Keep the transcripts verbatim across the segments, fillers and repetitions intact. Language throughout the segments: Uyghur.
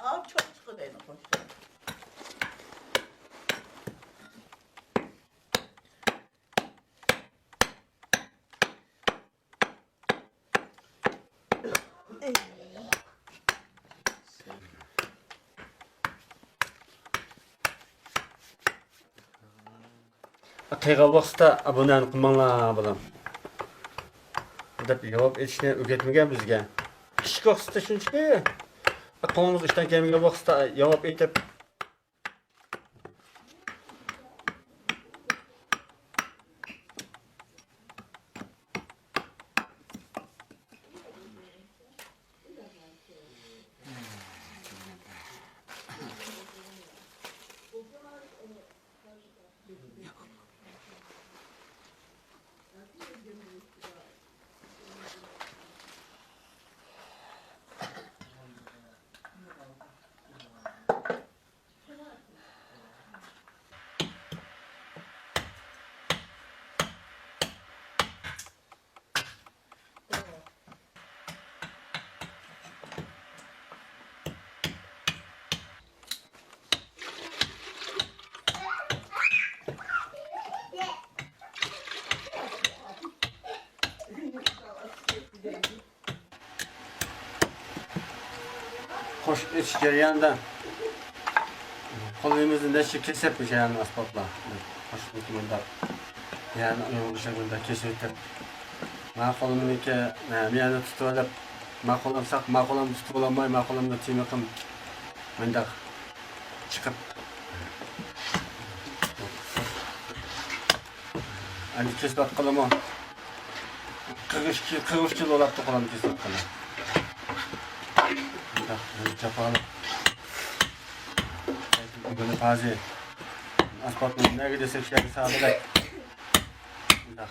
ئاۋۇ چوڭ چىقىدۇ ئەمدى قوشۇپ. قىيغان ۋاقىتتا ئابۇنەنى قىلماڭلار، بالام، دەپ ياۋاب ئېيتىشنى ئۆگەتمىگەن بىزگە. ئىشىك ۋاقتىدا شۇنچىكى، قولىمىز ئىشتان كەلمىگەن ۋاقىتتا ياۋاب ئېيتىپ، قوشۇپ ئېتىش جەريانىدا قولىمىزنى نەچچە كېسىپ مۇشۇ يەرنى ئاسفالتلاپ، قوشۇپ مۇنداق يەرنى ئۇيغۇرلىشىپ مۇنداق كېسىۋېتىپ، ما قولۇمنىڭكى، ما يەرنى تۇتۇۋېلىپ، ما قولۇم ساق، ما قولۇم تۇتۇۋالالماي، ما قولۇمدا تېمىقىم مۇنداق چىقىپ. ئەمدى كېسىۋاتقىلىمۇ قىرىق ئۈچ، قىرىق ئۈچ يىل بولاپتۇ قولۇم كېسىۋاتقىلى. مۇنداق جاپالىق. بۈگۈن ھازىر ئاسفالتنى نەگە دېسەك شۇ يەردە سادىلەك. مۇنداق.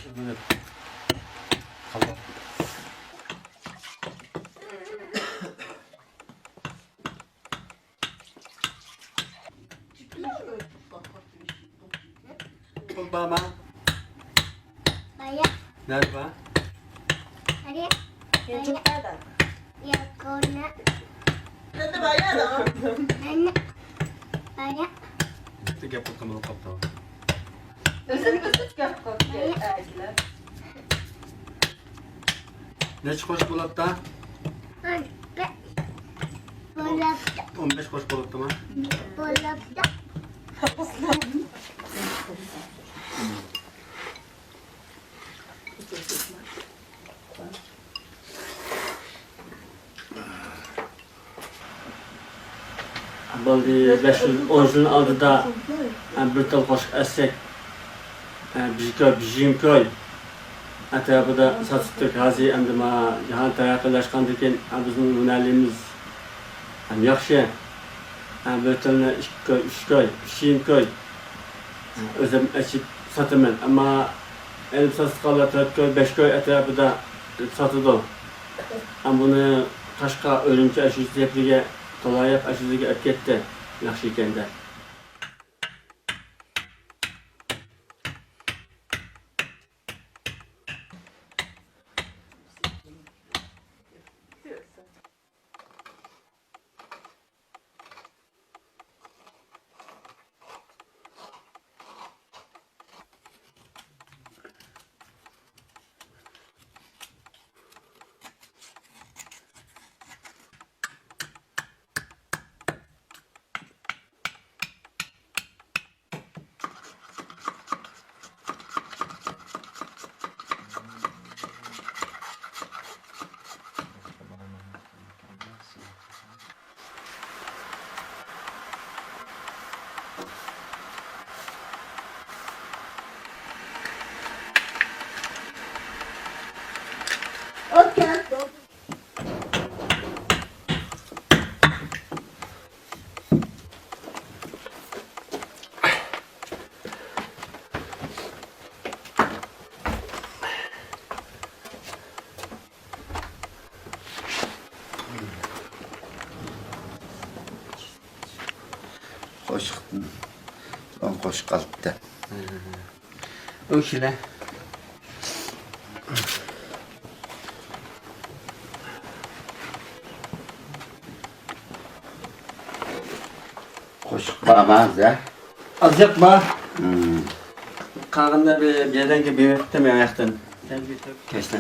ئۆگىنىپ قالدۇق. پۇل بارما؟ بايا. نەدە بار؟ بايا. ياقۇنە. نەدە بايا؟ نەنە. بايا. بىتتە گەپ قىلغان بولۇپ قاپتۇ. ئۆزىنى ئۆزى گەپ قىلدى. بايا. نەچچە قوش بولۇپتا؟ ئون بەش بولۇپتا. ئون بەش قوش بولۇپتىما؟ بولۇپتا. بولدى، بەش يىل، ئون يىل ئالدىدا، ھە، بىر تال قوشۇق ئەتسەك، ھە، بىر كوي، بىر يېرىم كوي ئەتراپىدا ساتاتتۇق. ھازىر ئەمدى ما جاھان تەرەققىيلاشقاندىن كېيىن، ھە، بىزنىڭ ھۈنەرلىرىمىز، ھە، ياخشى. ھە، بىر تالنى ئىككى كوي، ئۈچ كوي، ئۈچ يېرىم كوي، ھە، ئۆزۈم ئېچىپ ساتىمەن. ئەمما ئېلىپ ساتىدىغانلار تۆت كوي، بەش كوي ئەتراپىدا ساتىدۇ. ئەمما بۇنى تاشقا ئۈرۈمچى ئاشۇ يەرگە، تالاياق ئاشۇ يەرگە ئەپ كەتتى. ياخشى ئىكەن دەپ. قالىپتۇ. ئۇ كىشىلەر. قوشۇق بارما ھازىر؟ ئازراق بار. قالغىنىنى بىر، بىر يەردىن بېرىپ بېرىپتىم ياقتىن. كەچتە.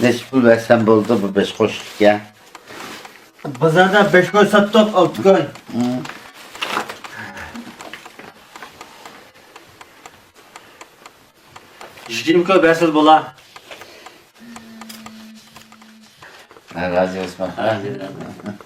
نەچچە پۇل بەرسەم بولدى بۇ بەش قوشۇققا؟ بازاردا بەش كوي ساتتۇق، ئالتە كوي. يىگىرمە كوي بەرسىلا بولا. رازى بولسۇن.